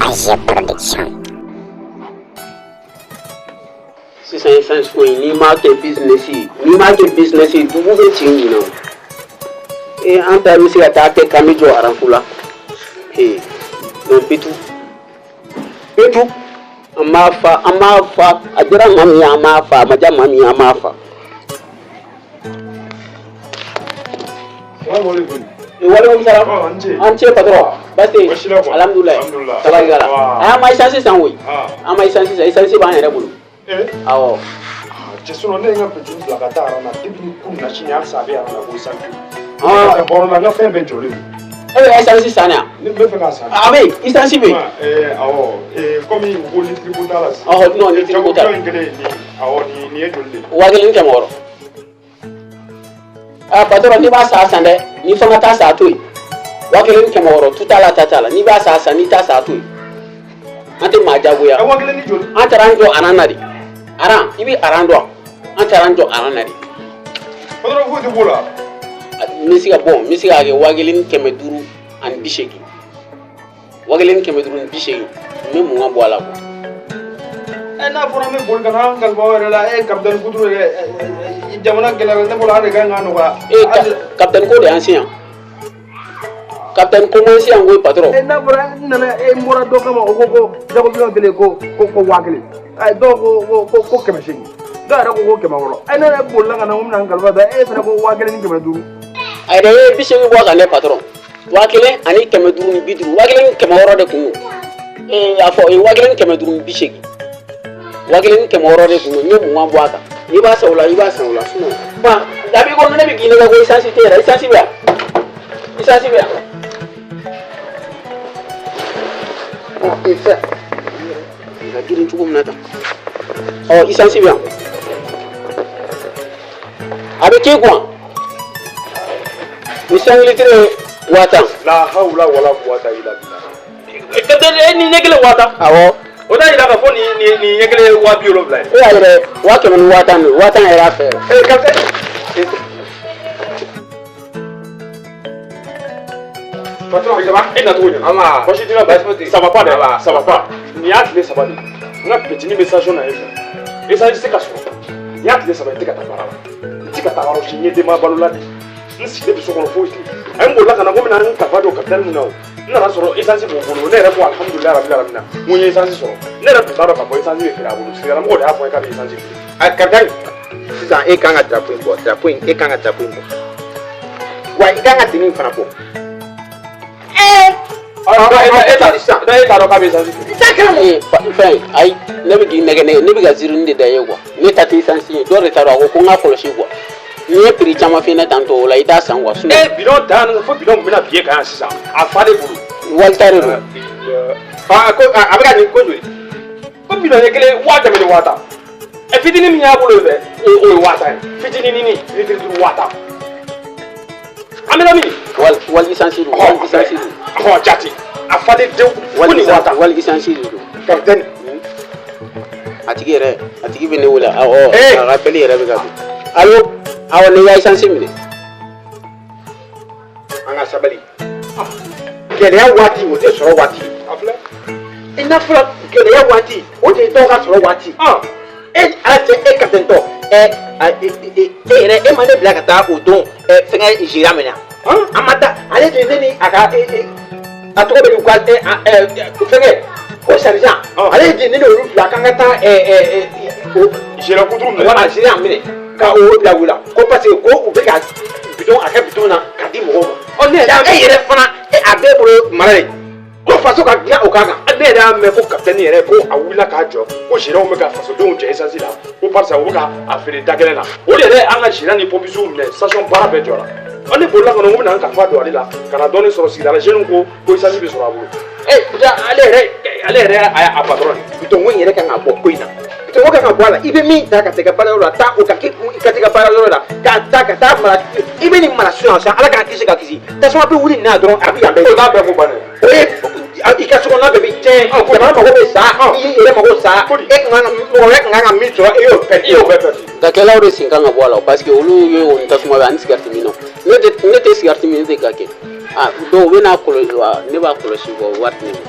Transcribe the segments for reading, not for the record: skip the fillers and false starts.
AG Production. Sisan essence ko in, n'i m'a kɛ business ye, n'i m'a kɛ business ye, dugu bɛ ci ɲinan. Ee, an ta bɛ se ka taa kɛ k'an bɛ jɔ aranfu la. Ee, non, bitu bitu, an b'a fa, an b'a fa. A diyara maa min ye, an b'a fa. A ma diya maa min ye, an b'a fa. Salaamaaleykum. Waaleykum salaam. Ah, an ce. An ce patron. Baasi tɛ yen? Baasi la quoi. Alhamdulilayi. Alhamdulilayi. Tabarikala. Wa. A y'an ma essence san koyi. Ah. An ma essence san, essence b'an yɛrɛ bolo. Eh? Awɔ. Ah, cɛ, sinon ne ye n ka petit bila ka taa aran na depuis ni kunun na, sini halisa a bɛ aran na ko essence. Ah. Ka bɔrɔ la, n ka fɛn bɛɛ jɔlen don. E bɛ essence san de yan? Ne bɛ fɛ k'a san. A bɛ yen, essence bɛ yen. Ah, eh, awɔ. Eh, komi u ko litiri ko t'a la sisan. Ɔhɔ, non, litiri ko t'a la. Jago in kelen nin, awɔ, nin ye joli de ye? 1600. Ah patron, n'i b'a san, a san dɛ. N'i fana t'a san, a to yen. 1600, tu t'a la, ta t'a la. N'i b'a san, a san. N'i t'a san, a to yen. An tɛ maa jagoya. Ɛ, 1000 ni joli? An taara an jɔ aran na de. Aran, i bɛ aran dɔn? An taara an jɔ aran na de. Patron, foyi tɛ b'o la. N bɛ se ka bɔ, n bɛ se k'a kɛ 1580. 1580, n bɛ 20 bɔ a la quoi. Ɛ, n'a fɔra an bɛ boli ka na an kalifa aw yɛrɛ la, e capitaine Kuturu yɛrɛ, ɛ, jamana gɛlɛyara, ne bolo an de kan k'a nɔgɔya. Ee, capitaine ko de y'an se yan. Capitaine ko m'an se yan koyi patron. E, n'a fɔra n nana, e n bɔra dɔ kama, o ko ko jago bidɔn kelen ko 1000. Ayi, dɔw ko 800, dɔw yɛrɛ ko 600. Ɛ, ne yɛrɛ bolila ka na ko n bɛna n kalifa ta, e fana ko 1500. A yɛrɛ ye 80 bɔ a kan dɛ patron. 1550, 1600 de kun don. Ee, a fɔ 1580, 1600 de kun don. N ye 20 bɔ a kan. N'i b'a san o la, i b'a san o la. Sinon bon, a b'i komi ne bɛ k'i nɛgɛ ko essence tɛ yɛrɛ. Essence bɛ yan, essence bɛ yan. Ɔ, e fɛ nin ka girin cogo min na tan. Ɔ, essence bɛ yan, a bɛ k'i kun ni 5 litres ye 10 000. La hawla wala quwwata illa billah. Capitaine, e ni ɲɛ kelen 10 000. Awɔ. O t'a yira k'a fɔ nin ɲɛ kelen ye 70 000 ye. E y'a yɛrɛ 110 000 don, 10 000 yɛrɛ a fɛ yɛrɛ. E capitaine. Patron, ça va? E nacogo ɲɛna. An ba. Baasi t'i la? Baasi foyi tɛ yen. Ça va pas dɛ. Ça va. Ça va pas. Nin y'a tile 3 de ye. N ka petini bɛ station na yen fɛ. Essence tɛ se ka sɔrɔ. Nin y'a tile 3 ye, n tɛ ka taa baara la. N tɛ ka taa yɔrɔ si, n ye denbaya balola de. N sigilen bɛ so kɔnɔ, foyi tɛ yen. A ye n bolila ka na ko n bɛna n kalifa don capitaine mun na o. N nana sɔrɔ essence b'o bolo. Ne yɛrɛ ko alhamdulilayi rabil alamina. N ko n ye essence sɔrɔ. Ne yɛrɛ tun t'a dɔn k'a fɔ essence bɛ feere a bolo. Sigidalamɔgɔw de y'a fɔ n ye k'a bɛ essence feere. A capitaine, sisan e kan ka drapeau in bɔ, drapeau in, e kan ka drapeau in bɔ. Wa i kan ka tenue in fana bɔ. E t'a dɔn k'a bɛ essence feere. Ee, fɛn, ayi, ne bɛ k'i nɛgɛ, ne bɛ ka zirini de da i ye quoi. Ne ta tɛ essence ye, dɔ de ta don. A ko ko n ka kɔlɔsi quoi. N'i ye prix caman f'i ɲɛna tantôt, o la i t'a san quoi. Sinon E, bidon dan fo bidon kun bɛna biye kan yan sisan. A fa de bolo. Walita de don. A ko a bɛ ka nin ko joli? Ko bidon ɲɛ kelen 110 000. Ɛ, fitinin min y'a bolo yen fɛ, o ye 10 000 ye. Fitinin ni litiri 5, 10 000. An bɛ taa min? Wali essence don, wali essence don. Ɔhɔn, jate. A falen dewu. Ko Wali nin 10 000. Wali essence de don. Capitaine. A tigi yɛrɛ, a tigi bɛ ne wele. Awɔ. Eh! A ka appel yɛrɛ bɛ ka don. Allo, awɔ, ne ya essence minɛ. An ka sabali. Gɛlɛya waati, o tɛ sɔrɔ waati. A filɛ. I n'a fɔra gɛlɛya waati, o de ye dɔw ka sɔrɔ waati. E ala cɛ, e capitaine tɔ, ɛ e e yɛrɛ, e ma ne bila ka taa o don, ɛ fɛngɛ gérant min na. An ma taa, ale de ne ni a ka a tɔgɔ bɛ di, u ka ɛ ɛ fɛngɛ ko sergent. Ale de ne n'olu bila k'an ka taa ɛ ɛ o Gérant kuturu minɛ. Wala gérant minɛ ka o bila u la ko parce que ko u bɛ ka bidon a kɛ bidon na ka di mɔgɔw ma. Ɔ, ne yɛrɛ E yɛrɛ fana, e a bɛɛ bolo mara de ko faso ka dilan o kan kan. Ne yɛrɛ y'a mɛn ko capitaine yɛrɛ ko a wulila k'a jɔ ko gérant bɛ ka fasodenw jɛ essence la, ko barisa u bɛ ka a feere da gɛlɛn na. O de yɛrɛ an ka gérant ni pompistew minɛ, station baara bɛɛ jɔra. Ɔ, ne bolila ka na ko n bɛna n kalifa don ale la ka na dɔɔnin sɔrɔ sigida la. Jeunes ko ko essence bɛ sɔrɔ a bolo. Ɛ, ja ale yɛrɛ a patron de. Bitɔn ko in yɛrɛ kan ka bɔ ko in na. Bitɔn ko kan ka bɔ a la. I bɛ min ta ka taa i ka baarayɔrɔ la, taa o ka kɛ ka taa i ka baarayɔrɔ la ka taa ka taa mara. I bɛ nin mara so yan sa, Ala k'an kisi ka kisi. Tasuma bɛ wuli nin na dɔrɔn, a bɛ yan bɛɛ. O t'a bɛɛ ko bannen. O ye i ka sokɔnɔna bɛɛ bɛ tiɲɛ. Jamana mago bɛ sa, i yɛrɛ mago sa. E kun kan ka mɔgɔ wɛrɛ kun kan ka min sɔrɔ, e y'o pɛrɛn. I y'o bɛɛ pɛrɛn. Gakɛlaw de sen kan ka bɔ a la, parce que olu ye o ni tasuma bɛ ani sigariti min na. Ne tɛ sigariti min, ne tɛ ga kɛ. Ah, dɔw bɛ n'a kɔlɔsi, ne b'a kɔlɔsi quoi, wari tɛ ne bolo.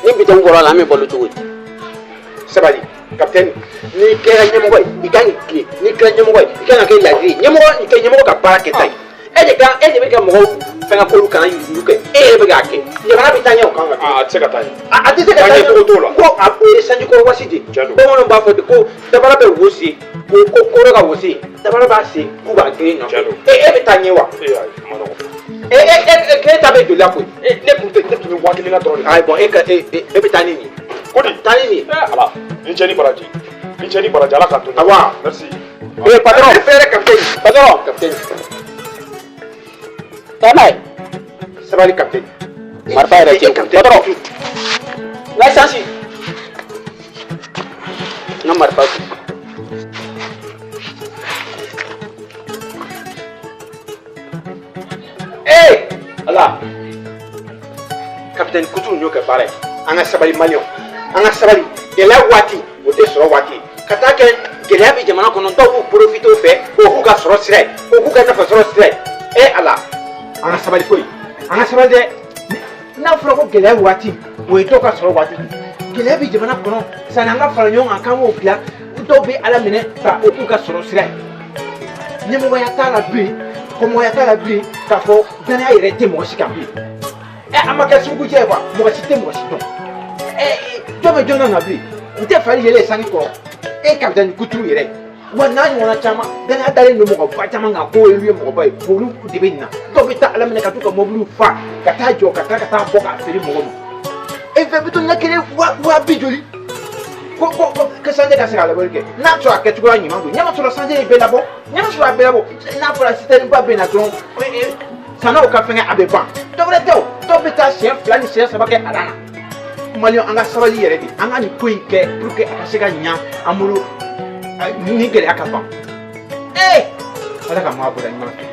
Ni bitɔn bɔra a la, an bɛ balo cogo di? Sabali, capitaine. N'i kɛra ɲɛmɔgɔ ye, i kan k'i tilen. N'i kɛra ɲɛmɔgɔ ye, i kan ka kɛ ladiri ye. Ɲɛmɔgɔ, i kɛ ɲɛmɔgɔ ka baara kɛta ye. E de kan, e de bɛ ka mɔgɔw fɛngɛ k'olu kana yuruguyurugu kɛ. E yɛrɛ bɛ k'a kɛ. Jamana bɛ taa ɲɛ o kan ka. A tɛ se ka taa ɲɛ. A tɛ se ka taa ɲɛ. Cogo t'o la. Ko a o ye sanjikɔrɔ wasi de. Tiɲɛ don. Bamananw b'a fɔ ten ko dabara bɛ wo sen, ko koro ka wo sen, dabara b'a sen k'u b'a girin nɔfɛ. Tiɲɛ don. E bɛ taa ɲɛ wa? Ee ayi, a ma nɔgɔn. E k'e ta bɛ joli la koyi? Ne tun tɛ, ne tun bɛ 1000 la dɔrɔn de. Ayi, bɔn, e ka e e bɛ taa ni nin ye. Ko di? Taa ni nin ye. Eh ala, ni cɛ ni baraji, ni cɛ ni baraji, ala k'an to ɲɔgɔn. Awa. Merci. Eh patron. Ne fɛrɛ, capitaine. Patron. Capitaine. Taa n'a ye. Sabali, capitaine. Marifa yɛrɛ tɛ n kun. Capitaine. Patron, n ka essence, n ka marifa dun. Ee ala, capitaine Kuturu y'o kɛ baara ye. An ka sabali, maliyɛnw, an ka sabali. Gɛlɛya waati, o tɛ sɔrɔ waati ye. Ka taa kɛ gɛlɛya bɛ jamana kɔnɔ, dɔw b'u profiter o fɛ k'o k'u ka sɔrɔ sira ye, k'o k'u ka nafa sɔrɔ sira ye. E ala, an ka sabali koyi, an ka sabali dɛ. N'a fɔra ko gɛlɛya waati, o ye dɔw ka sɔrɔ waati. Gɛlɛya bɛ jamana kɔnɔ, sani an ka fara ɲɔgɔn kan k'an k'o dilan, dɔw bɛ ala minɛ ka o k'u ka sɔrɔ sira ye. Ɲɛmɔgɔya t'a la bilen, kɔmɔgɔya t'a la bilen, k'a fɔ danaya yɛrɛ tɛ mɔgɔ si kan bilen. Ɛ, a ma kɛ sugujɛ ye kuwa, mɔgɔ si tɛ mɔgɔ si dɔn. Ɛ, jɔn bɛ jɔn na bilen? N tɛ fali yɛlɛ sanni kɔrɔ. E capitaine Kuturu yɛrɛ wa n'a ɲɔgɔnna caman, danaya dalen don mɔgɔba caman kan ko olu ye mɔgɔba ye, olu de bɛ nin na. Dɔw bɛ taa ala minɛ ka t'u ka mɔbiliw fa ka taa jɔ ka taa bɔ k'a feere mɔgɔ ma. E fɛ bitɔn ɲɛ kelen wa bi joli ko sanjɛ ka se ka labɔli kɛ, n'a sɔrɔ a kɛcogoya ɲuman don. Ɲɛ ma sɔrɔ sanjɛ ye bɛɛ labɔ, ɲɛ ma sɔrɔ a bɛɛ labɔ. N'a fɔra citerne ba bɛ na dɔrɔn, sannaw ka fɛngɛ a bɛ ban. Dɔ wɛrɛ tɛ o, dɔw bɛ taa siɲɛ 2 ni siɲɛ 3 kɛ a dan na. Maliyɛn, an ka sabali yɛrɛ de, an ka nin ko in kɛ pour que a ka se ka ɲa an bolo, ni gɛlɛya ka ban. Ee ala ka maa bɔra ɲuman fɛ.